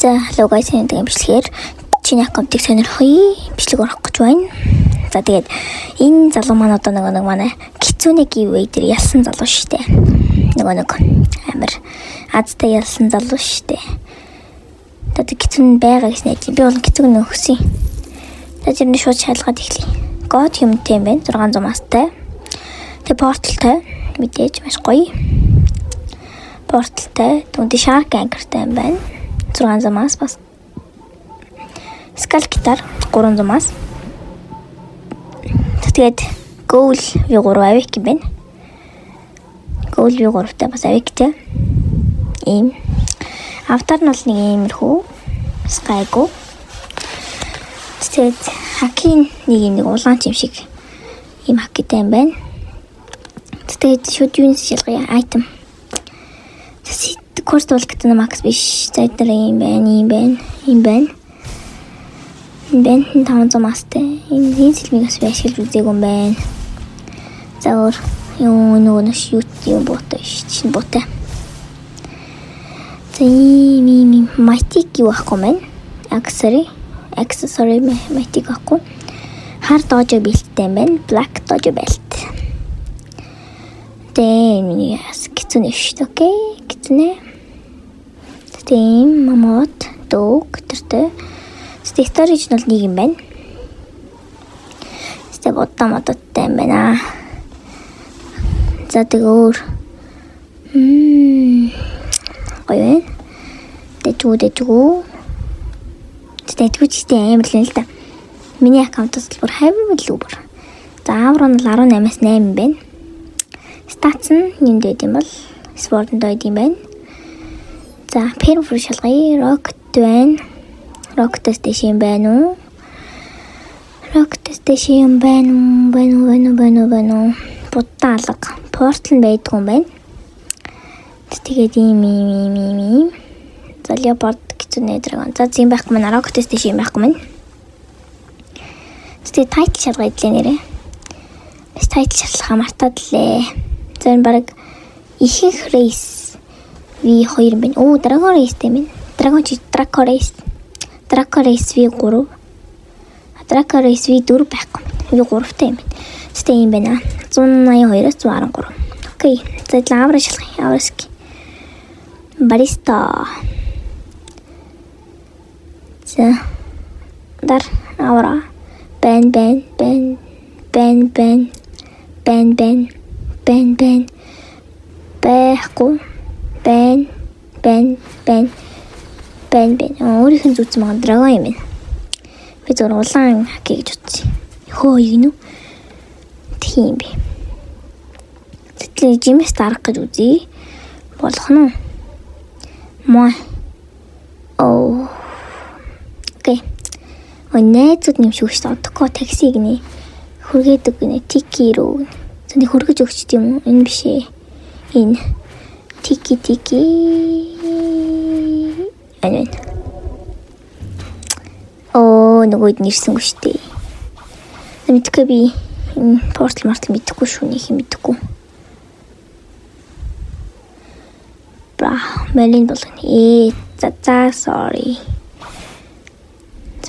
За, hello guys, энэ бичлэгээр чиний аккаунтыг сонирхъя. Бичлэг оруулах гэж байна. За, тэгээд энэ залуу маань одоо нөгөө нэг манай Kitsune giveaway дээр ялсан залуу шүү дээ. Нөгөө нэг амар азтай ялсан залуу шүү дээ. Одоо Kitsune байгаа гэж найж. Би бол Kitsune өгсөн. За, тэр нь шууд шалгаад эхлэе. God юмтай юм байна. 600 мастай. Тэгээ порталтай мэдээж маш гоё. Порталтай. Түүнтэй Shark Anchor-тай юм байна. 600 мас бас. Skull Guitar 300 мас. Тэгээд Ghoul V3 Awake юм байна. Ghoul V3-тай бас Awake-тэй. Ийм. Аватар нь бол нэг иймэрхүү. Sky-го. Тэгээд haki-н нэг юм нэг улаан юм шиг ийм haki-тай юм байна. Тэгээд шууд юунаас шалгая? Item. Курс бол гэсэн max биш. За, эдгээр юм байна, ийм байна, ийм байна. Энэ байна 500 мастай. Энэ сэлмийг бас би ашиглаж үзээгүй юм байна. За, өөр юу нөгөө нэг юу юм буутай ш. Шинэ буутай. За, ийм ийм ийм mythic юу байхгүй маань. Accessory mythic байхгүй. Хар dojo belt-тэй юм байна. Black dojo belt. Тэгээ миний бас Kitsune шүү дээ. Okay. Kitsune. Тийм мамот дөг тэртэй. Тэгээ storage нь бол нэг юм байна. Тэгээ бодоо модоттой юм байна. За, тэгээ өөр гоё байна. Дэжгүү, дэжгүү. Дэжгүү ч гэсэн амар л юм л да. Миний аккаунтаас л бүр хавь л бүр. За, aura нь 18-аас 8 байна. Stats нь юунд байд юм бол Sword-нд байд юм байна. За, Perm шалгая. Rocket байна. Rocket-аас дэш юм байна уу? Rocket-аас дэш юм байна уу? Байна уу? Байна уу? Байна уу? Байна уу? Будаа алга. Portal нь байдгүй юм байна. Тэгээд ийм ийм ийм ийм ийм. За, Leopard Kitsune Dragon. За, зэм байхгүй маань, Rocket-аас дэш юм байхгүй маань. Тэгээд title шалгая идлээ нэрээ. Бас title шалгахаа мартаад лээ. За, энэ баг ихэнх race V2 юм байна. Оо, Dragon Race тийм ээ. Dragon чи Draco Race. Draco Race V3. Draco Race V4 байхгүй. V3-тай юм байна. Гэтэ юм байна. 182-оос 113. Okay. За, aura шалгая. Aura ски. Бариста. За. Дар aura. Бэн бэн бэн бэн бэн бэн бэн бэн бэн байхгүй бэн бэн бэн бэн бэн. Өөрийнх нь зүүцэн байгаа dragon юм байна. Би зөв улаан haki гэж утсан. Хөө, юм уу? Тийм бэ. Тэтэл жимээс дарах гэж үзье. Болох нь уу? Мой. Оо. Okay. Ой, найзууд юм шиг шүү дээ. Одоко такси гинэ. Хүргээдэг гинэ. Тики рүү. За, нэг хөргөж өгчт юм уу? Энэ биш ээ. Энэ. Тики тики. Энэ. Оо, нөгөөд нь ирсэнгүй шүү дээ. Мэдхгүй, би энэ портал мартал мэдэхгүй шүү, нэг юм мэдэхгүй. Бра, Малин болгоно. Ээ, за за, sorry.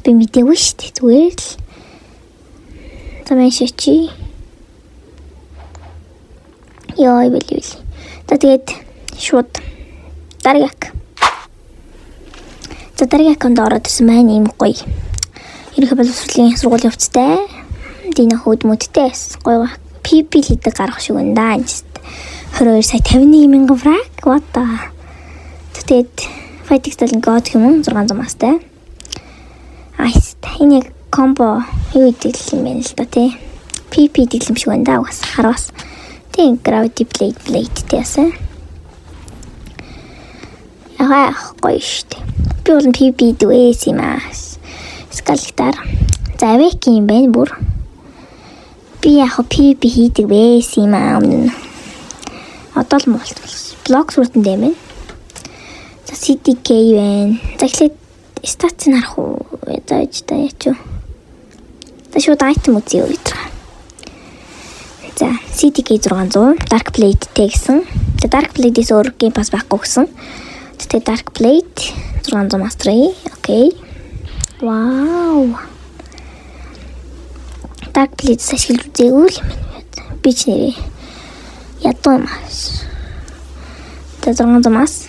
Би мэдээгүй шүү дээ. Зүгээр л. За, мэн шичи. Йой, били били. За, тэгээд шууд дараагийн ак. За, дараагийн аккаунт ороод ирсэн маань ийм гоё. Ерөнхий боловсролын сургуулийн хувцастай. Дина хүүд мөдтэй гоё. PvP хийдэг гарах шиг байна да. Энэ 22 сая 51 мянган frag. What the. Тэгээд Fighting Style God юм уу, 600 мастай. Ice. Энэ яг combo юу гэдэг юм бэ л да, тий. PvP гэдэг юм шиг байна да. Угаас хараас. Тийм, Gravity Blade тийсэн. Яга гоё шүү дээ. Би бол PvP гэдэг юм аа. Skull Guitar. За, Awake юм байна бүр. Би яг PvP хийдэг байсан юм аа өмнө нь. Одоо л муулт болсон. Блок сүртэн дэм байна. За, CDK байна. За, эхлээд stats-ыг харах уу? За, ээж та яач юу? За, шууд item үзье өдөр. За, CDK 600, Dark Blade-тэй гэсэн. За, Dark Blade-ээс өөр Game Pass байхгүй гэсэн. Тэгээ Dark Blade 600 mastery. Okay. Вау. Dark Blade ашиглаж үзээгүй л юм байна. Би ч нэрээ ядуу юм аа. За, 600 мас,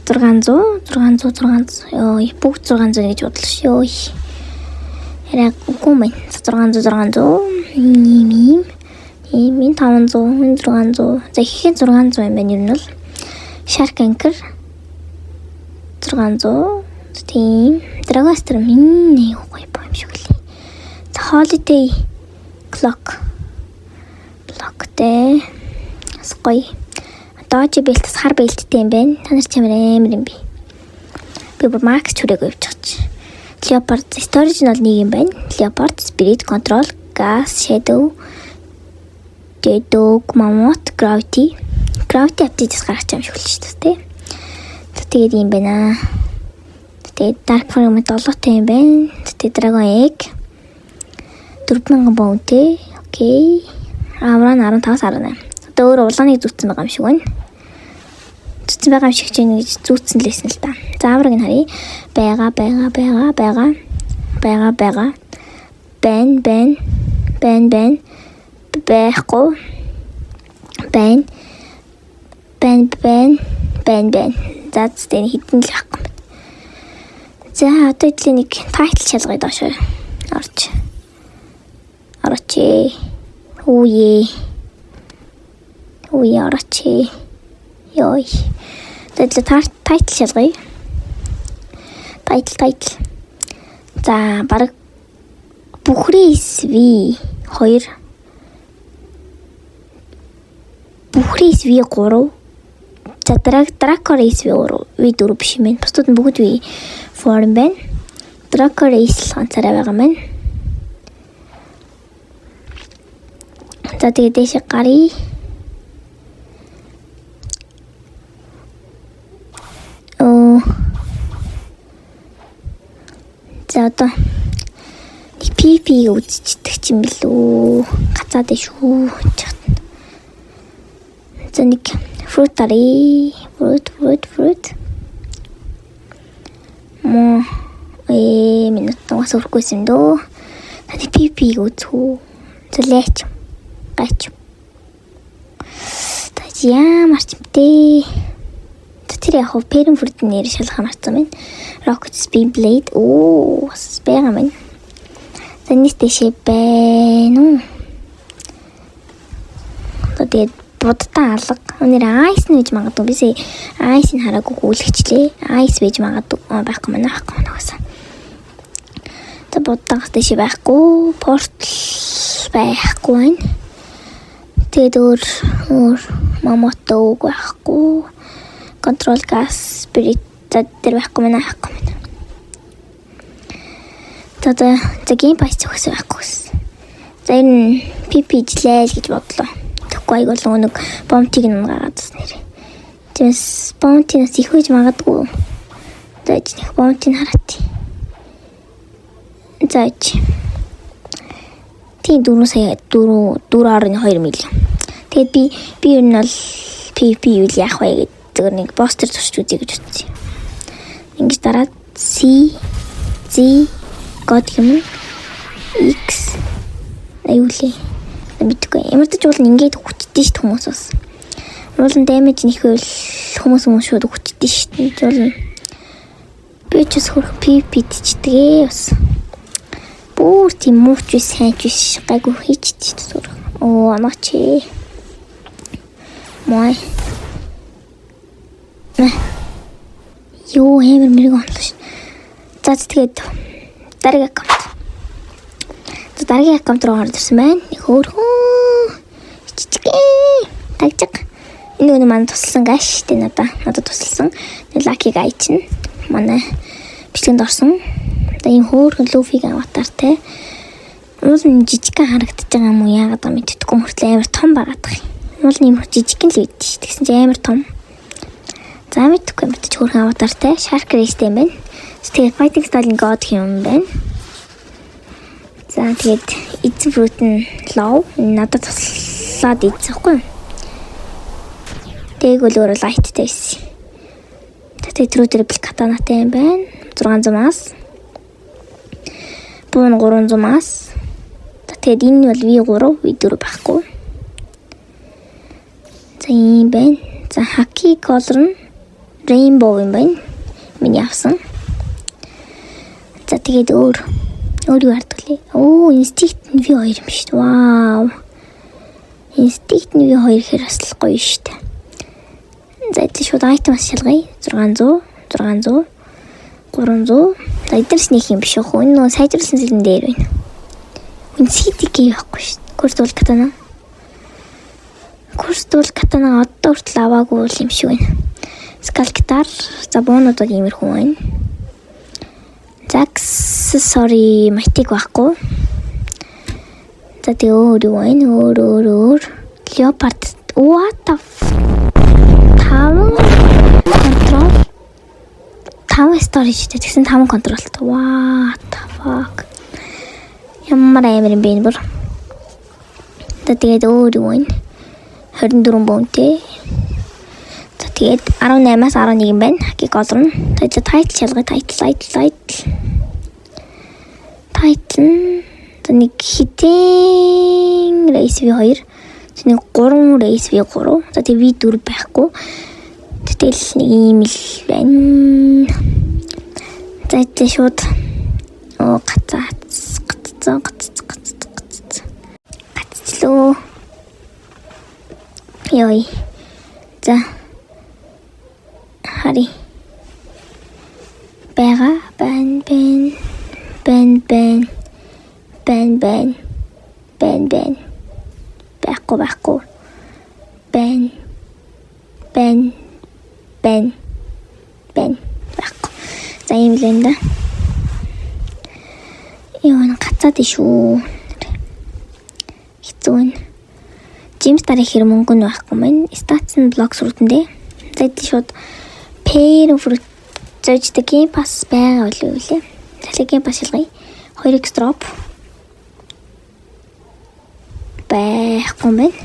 600, 600, 600. Йоо, бүгд 600 гэж бодлоо ш. Йоо. Яриа үгүй юм байна. 600, 600, ийм ийм ийм 500, 600. За, ихэн 600 юм байна ер нь бол. Shark Anchor 600. Тийм. Dragon Storm энэ гоё юм шиг лээ. За, Holiday Clock. Blockтэй. Бас гоё. Doji belt бас хар belt тэй юм байна. Та нар ч амар амар юм би. Би бүр max хүрээгүй явж байгаа чи. Leopard storage нь бол нэг юм байна. Leopard, Spirit, Control, Gas, Shadow, Dog, Mammoth, Gravity. Gravity update-с гарч юм шиг л шүү дээ. За, тэгээд юм байна. Тэгээд Dark Fragment 7-тай юм байна. Тэгээд Dragon Egg 4000 bounty. Okay. Aura нь 15-аас 18. Одоо өөр улааныг зүүцсэн байгаа юм шиг байна. Зүүцсэн байгаа юм шиг чинь гэж зүүцсэн л байсан л та. За, aura г нь харъя. Байгаа, байгаа, байгаа, байгаа. Байгаа, байгаа. Бэн, бэн. Бэн, бэн. Байхгүй. Бэн. Бэн, бэн. Бэн, бэн. За, зэ, хитэн л байхгүй юм. За, одоо хэдлийн нэг title шалгая, доошоо орч. Орооч. Үе. Үе, орооч. Йой. Тэгээд title шалгая. Title, title. За, баг Бүхрээс V 2, Бүхрээс V 3. За, Dracor Ace V3, V4 биш юм байна. Бусдууд нь бүгд V4 юм байна. Dracor Ace л ганцаараа байгаа юм байна. За, тэгээд дээшээ гаръя. Оо. За, одоо нэг PvP-г үзчихдэг юм билүү. Гацаад ээ шүү. За, нэг fruit аръя. Fruit, fruit, fruit. Мо минут нугас өрөхгүйсэн дөө. За, нэг PvP-г үзэх үү. За, лайч. Гайч. За, ямар ч юм бэ. За, тэр яг хав Perm fruit нэр шалгах марцсан байна. Rocket Spin Blade оо бас байгаа маань. За, энэс дэшээ байна уу? Одоо тэгээд буддаа алга. Өнөр ice нь гэж магадгүй. Би сая ice-ийг хараагүй гүйлгчлээ. Ice байж магадгүй. Байхгүй манай, байхгүй манай угаасаа. За, буддаагаас дэшээ байхгүй. Portal байхгүй байна. Тэгээд өөр өөр Mammoth үг байхгүй. Control, gas, spirit, за, тэр байхгүй манай, байхгүй манай. За за за, game pass зөхөсөө байхгүй гэсэн. За, энэ PvP ижлээ л гэж бодлоо. Тэгэхгүй аяг бол нэг bounty-г нь гаргаад бас нэр. Тиймээс bounty-наас их байж магадгүй. За, нэг bounty-г хараат. За, тийм, 4 сая, 4 4.2 миллион. Тэгээд би ер нь бол PvP юу л яах вэ гэж зөвхөн нэг босс төр турч үзье гэж бодсон юм. Ингэж дараад C Z God юм X аюу лээ. Мэдгүй. Ямар ч уул нь ингээд хүчтэй шүү дээ хүмүүс бас. Уул нь damage нэх байвал хүмүүс шууд хүчтэй шүү дээ. Уул нь би ч бас хөрх PvP дчихдээ бас. Бүр тийм мууч биш, сайн ч биш, гайгүй хийчихдээ шүү дээ. Оо, анаач. Мой. Мэ. Юу амар мэрэг онлоо шүү. За, тэгээд дараагийн аккаунт. За, дараагийн аккаунт руу орж ирсэн байна. Нэг хөөрхөн жижигхэн тагжиг. Энэ өнө манай тусалсан гаш тэ надаа надад тусалсан. Нэг lucky guy чинь манай бичлэгэнд орсон. Одоо ийм хөөрхөн Luffy-гийн аватартай. Уул нь жижигхэн харагдаж байгаа юм уу, яагаад байгаа мэддэхгүй мөртлөө амар том байгаад байгаа юм. Уул нь ийм жижигхэн л үйдэж ш. Тэгсэн чинь амар том. За, мэдхгүй юм чи, хөөрхөн аватартай Shark Race-тэй юм байна. Тэгээд Fighting Style-ын God юм байна. За, тэгээд эзэн fruit нь low. Надад туслаад идсэн хгүй юу? Тээг бол өөрөө light-тай байсан. За. Тэгээ True Triple Katana-тай юм байна. 600 мас. Буун 300 мас. За, тэгээд энэ бол V3, V4 байхгүй. За, ийм байна. За, Haki color нь rainbow юм байна. Миний авсан. За, тэгээд өөр өөр юу хардаг лээ? Оо, Instinct нь V2 юм шүү дээ. Вау. Instinct нь V2 гэхээр бас л гоё шүү дээ. За, эдгээр шууд item бас шалгая. 600, 600, 300. За, эдгээрс нэг юм биш үү? Энэ нөгөө сайжруулсан зэлэн дээр байна. Энэ CDK байхгүй шүү дээ. Cursed Dual Katana. Cursed Dual Katana одоо хүртэл аваагүй юм шиг байна. Skull Guitar. За, буунууд бол иймэрхүү байна. За, accessory mythic байхгүй. За, тэгээ өөр юу байна? Өөр, өөр, өөр. Leopard. What the 5 control, 5 storage дээ. Тэгсэн 5 control. What the fuck. Ямар амар юм бэ энэ бүр. За, тэгээд өөр юу байна? 24 бөөнтэй. За, тэгээд 18-аас 11 юм байна. Haki color нь. Тэгээд title шалгая. Title, title, title. Title нь за, нэг хитэн race V2. Нэг 3 race V3. За, тэгээд V4 байхгүй. Тэгэл нэг ийм л байна. За, тэгээд шууд оо, гацаа гацсан, гацсан, гацсан, гацсан. Гацчлоо. Йой. За. Хари. Бага бан бэн бэн бэн бэн бэн бэн бэн, байхгүй, байхгүй, бэн бэн бэн бэн, байхгүй. За, ийм л байна да. Йоо, гацаад шүү. Хэцүү байна. Gemstar ихээр мөнгө нь байхгүй маань. Stats нь Blox Fruit-ндээ. За, эдгээр шууд Pair Fruit зөөжтэй Game Pass байгаа болов уу лээ. За, Game Pass шалгая. 2x drop байхгүй юм байна.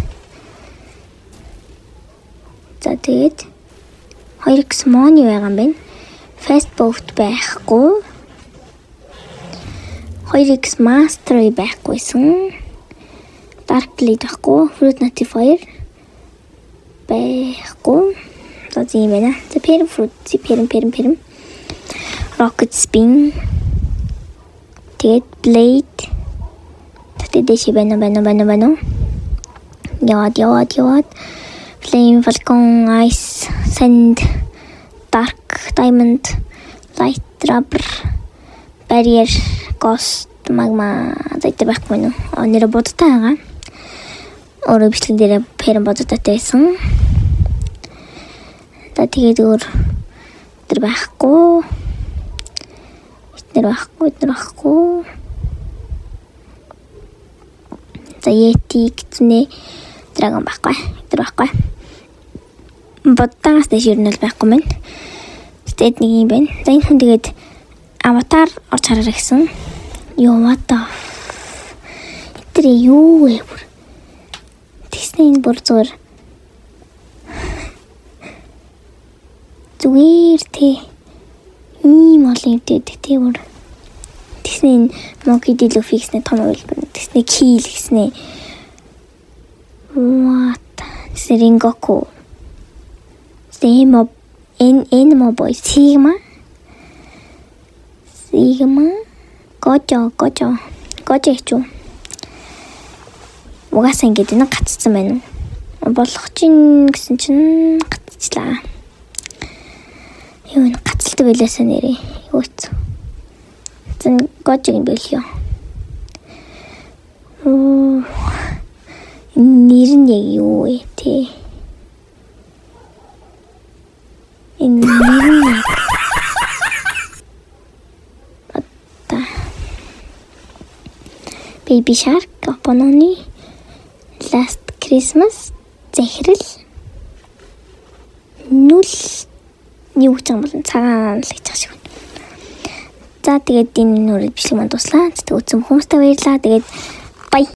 За, тэгээд 2x money байгаа юм байна. Fast boat байхгүй. 2x mastery байхгүйсэн. Dark Blade байхгүй. Fruit Notifier байхгүй. За, тийм байна. За, Perm Fruit, Perm, Perm, Perm. Rocket Spin. Тэгээд Blade. Тэгээд дэше байна, байна, байна, байна. Яваад, яваад, яваад. Flame, Falcon, Ice, Sand, Dark, Diamond, Light, Rubber, Barrier, Ghost, Magma зайтай байхгүй нүү. А, нэр будтай байгаа. Өөрөө бичлэг дээр перэн будтай байсан. За, тэгээд өөр тэр байхгүй. Эднэр байхгүй, эднэр байхгүй. За, Yeti гэцнээ Dragon байхгүй. Эднэр байхгүй. Будтаагаас дэш ер нь бол байхгүй мэн. Тэгээд нэг юм байна. За, энэ хүн тэгээд аватар орж хараарай гэсэн. Йоо, what the. Тэр юу вэ бүр? Тэгснэ энэ бүр зүгээр зүгээр те ийм олон юм гэдэг те бүр. Тэгснэ энэ Monkey D. Luffy гэснэ том уйлбар. Тэгснэ Kill гэснэ. What? Тэгснэ Rengoku. Тэгснэ Эн Enmo Boy, Sigma. Sigma. Gojo, Gojo. Gojo хэчүү. Угаасаа ингэж энэ гаццсан байна уу? Болох чинь гэсэн чинь гацчлаа. Юу, энэ гацалдаг байлаасаа нэрээ. Юу ч. Зэн Гожог юм бэлээ. Оо. Нэр нь яг юу вэ те? Энэ нэр нь яг одоо Baby Shark, Oponoни, Last Christmas, захирал, нүл юу гэж юм бол цагаан л гэж шиг байна. За, тэгээд энэ нүрээ бичлэг манд дуслаа. Тэгээд үзсэн хүмүүстээ баярлалаа. Тэгээд bye.